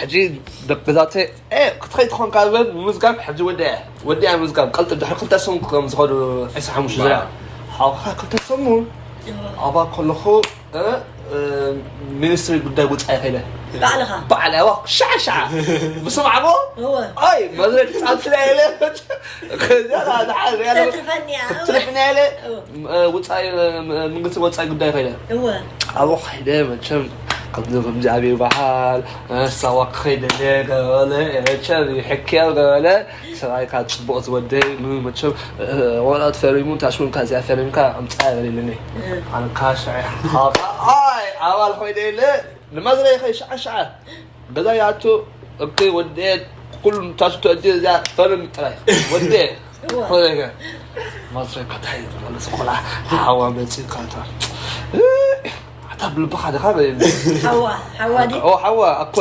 ሕጂ ደቂ ዛተ ክትኸይ ትኾንካ ዝበል ምምዝጋብ ሕጂ ወዲያ ወዲያ ምዝጋብ ቀልጥ ድሕሪ ክልተ ሰሙን ከም ዝኸዱ ዕስራ ሓሙሽተ ዙርያ ሓውካ ክልተ ሰሙን ኣባ ከለኹ ሚኒስትሪ ጉዳይ ውፃኢ ከይደ ባዕልኻ ባዕል ኣዋ ሻዕ ሻዕ ብስማዕቦ እወ ኣይ መዝረድ ፃብስላ የለ ከዚያ ድሓር ያለ ተትርፈኒ እያ ክትርፍና የለ ውፃኢ መንግስቲ ወፃኢ ጉዳይ ከይደ እወ ኣብኡ ከይደ መቸም ከምዚ ከምዚ ኣበይ ይበሃል ሳዋ ክኸይደ ገለ መቸም ይሕክያ ገለ ሰብኣይ ካብ ፅቡቕ ዝወደይ መቸም ወረቐት ፈሪሙ ታሽሙን ካዚኣ ፈሪምካ ኣምፃ በሊልኒ ኣነ ካሽ ኣይ ኣባል ኮይነ የለ ንመዝረ ይኸይ ሸዓ ሸዓ ገዛ ያቱ እብቲ ወደ ኩሉ ታሽቶ እዲ እዚኣ ፈርም ጥራይ ወደ ኮይነ ማስረ ከታይ ዝኮላ ሓዋ መፂ ካታ ኣታ ብልብኻ ድኻ በሊልኒ ሓዋ ሓዋ ዲ ኦ ሓዋ ኣኮ